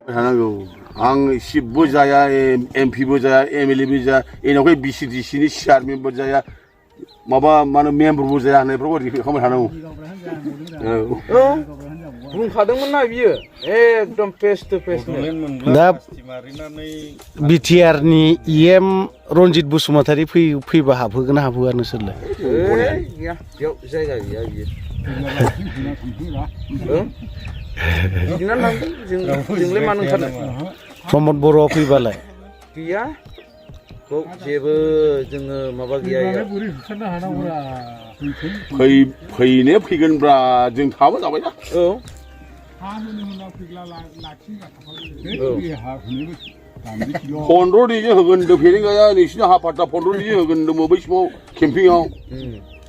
थानांगौ आं सिबबो जाया एमपिबो जाया एमएलएबो जाया एनावहाय बिसिडिसिनि चेयारमेनबो जाया माबा मा होनो मेम्बारबो जाया होननायफोरखौ रिपिट खालामबाय थानांगौ औ बुंखादोंमोन ना बियो एकदम फेस टु फेस दा बिटिआर नि इएम रनजित बसुमतारी फैबा हाबहोगोन ना हाबहोआ नोंसोरलाय गैया बेयाव जायगा गैया बियो बिदिनो थांदों जोंलाय मानो ओंखारनो प्रमद बर'आ फैबालाय गैया जेबो जोङो माबा गैया फैनाया फैगोनब्रा जों थाबो जाबायना औ फन्द्र' दिनजों होगोन होनदों फेरेंगाया नोंसिनि हाफाटा 15 दिनजों होगोन होनदोंमोन बै समाव केम्पिंआव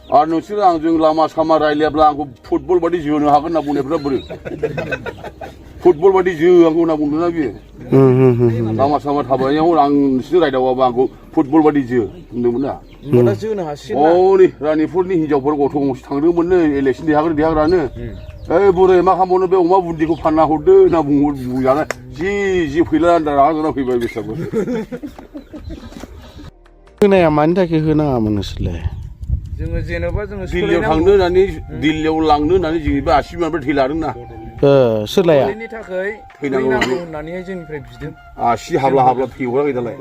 आरो नोंसोर आंजों लामा सामा रायलायाब्ला आंखौ फुटबल बादि जोनो हागोन होनना बुंनायफ्रा बोरै फुटबल बादि जो आंखौ होनना बुंदोंना बियो लामा सामा थाबायनायाव आं नोंसोरजों रायदावाबा आंखौ फुटबल बादि जो होनदोंमोन ना जोनो हासिगोन नै रानिपुरनि हिनजावफोर गथ' गंसे थांदोंमोननो इलेक्सन देरहाग्रानो ओइ बुरै मा खालामबावनो बे अमा बुन्दिखौ फानना हरदो होनना बुंजानाय जि फैला रागा जोंना फैबाय बेसाबो होनाया मानि थाखाय होनाङामोन नोंसोरलाय जोङो जेनेबा जोङो दिल्लीयाव थांनो होननानै दिल्लीयाव लांनो होननानै जोंनिबो आसिबिमानिफ्राय थैलादोंना सोरलाया नि थाखाय थैनांगौ होननानैहाय जोंनिफ्राय बिदों आसि हाबला हाबला थैहराखै दालाय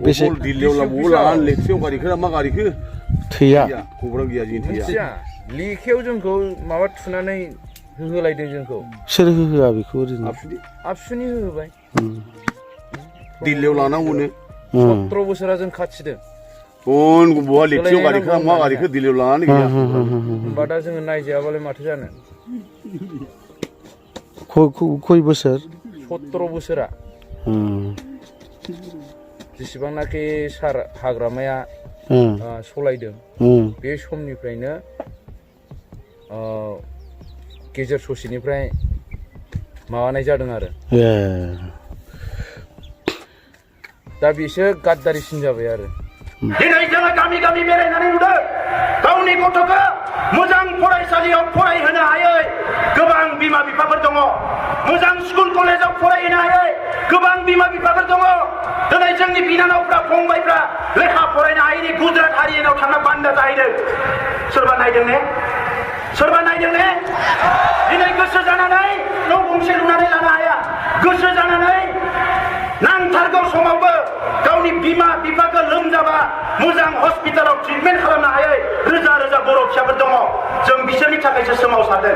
बेसे दिल्लीयाव लानानै लेखियाव गारिखो मा गारिखो थैया खबरा गैया जों थैया लेखायाव जोंखौ माबा थुनानै होलायदों जोंखौ सोर होआ बेखौ ओरैनो आबसुनि होबाय दिल्लीयाव लानांगौनो 17 बोसोरा जों खाथिदों बहा लेखियाव गारिखो मा गारिखो दिल्लीयाव लानानै गैया होमबा दा जोङो नायजायाबालाय माथो जानो खय बोसोर 17 बोसोरा जेसेबांनाखि सार हाग्रामाया सलायदों बे समनिफ्रायनो गेजेर ससेनिफ्राय माबानाय जादों आरो दा बिसोर गाद्दारिसिन जाबाय आरो दिनै जोङो गामि गामि बेरायनानै नुदों गावनि गथ'खौ मोजां फरायसालियाव फरायहोनो हायै गोबां बिमा बिफाफोर दङ मोजां स्कुल कलेजाव फरायहोनो हायै गोबां बिमा बिफाफोर दङ दिनै जोंनि बिनानावफ्रा फंबायफ्रा लेखा फरायनो हायैनि गुजरात हारियानाव थांना बान्दा जाहैदों सोरबा नायदों ने दिनै गोसो जानानै न' गंसे लुनानै लानो हाया गोसो जानानै नांथारगौ समावबो गावनि बिमा बिफाखौ लोमजाबा मोजां हस्पिटालाव ट्रिटमेन्ट खालामनो हायै रोजा रोजा बर' फिसाफोर दङ जों बिसोरनि थाखायसो सोमावसारदों